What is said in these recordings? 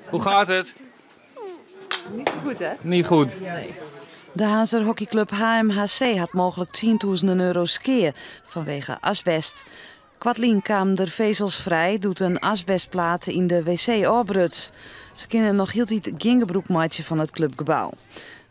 Hoe gaat het? Niet goed, hè? Niet goed. Nee. De Harnzer hockeyklup HMHC hat mooglik tsientûzenen euro skea fanwege asbest. Koartlyn kamen der fezels frij doe't in asbestplaat yn de wc ôfbruts. Se kinne noch hieltyd gjin gebrûk meitsje fan it klupgebou.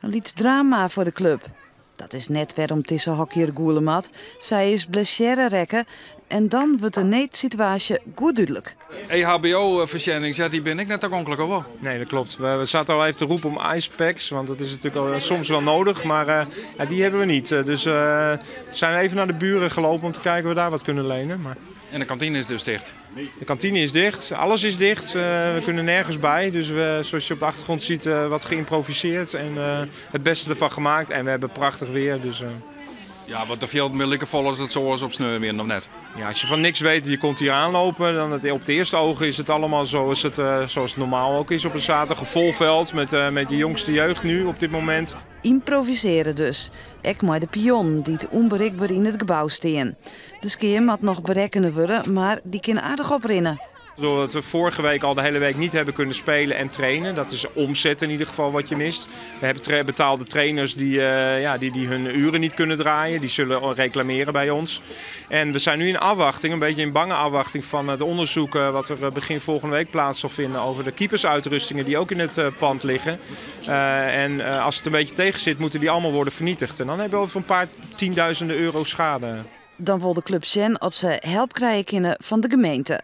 In lyts drama foar de klup. Dat is net wêrom't dizze hockeyer gûle moat. Sy is blessearre rekke en dan wurdt de needsituaasje goed dúdlik. EHBO-foarsjennings, ja, dy binne ek net tagonklik, of wol? Nee, dat klopt. We zaten al even te roepen om icepacks, want dat is natuurlijk al soms wel nodig, maar ja, die hebben we niet. Dus we zijn even naar de buren gelopen om te kijken of we daar wat kunnen lenen. Maar... En de kantine is dus dicht? De kantine is dicht, alles is dicht. We kunnen nergens bij. Dus we, zoals je op de achtergrond ziet, wat geïmproviseerd en het beste ervan gemaakt. En we hebben prachtig weer. Dus, Ja, want de fjilden binne like fol as it sa is op sneon wienen, of net? Ja, als je van niks weet en je komt hier aanlopen, dan op het eerste oog is het allemaal zoals het normaal ook is op een zaterdag. Een vol veld met de jongste jeugd nu op dit moment. Ymprovisearje dus. Ek mei de pionnen dy't ûnberikber yn it gebou stean. De skea moat noch berekkene wurde, mar dy kin aardich oprinne. Doordat we vorige week al de hele week niet hebben kunnen spelen en trainen. Dat is omzet in ieder geval wat je mist. We hebben betaalde trainers ja, die hun uren niet kunnen draaien. Die zullen reclameren bij ons. En we zijn nu in afwachting, een beetje in bange afwachting van het onderzoek wat er begin volgende week plaats zal vinden over de keepersuitrustingen die ook in het pand liggen. En als het een beetje tegen zit, moeten die allemaal worden vernietigd. En dan hebben we over een paar tienduizenden euro schade. Dan wol de klup sjen oft se help krije kinne fan de gemeente.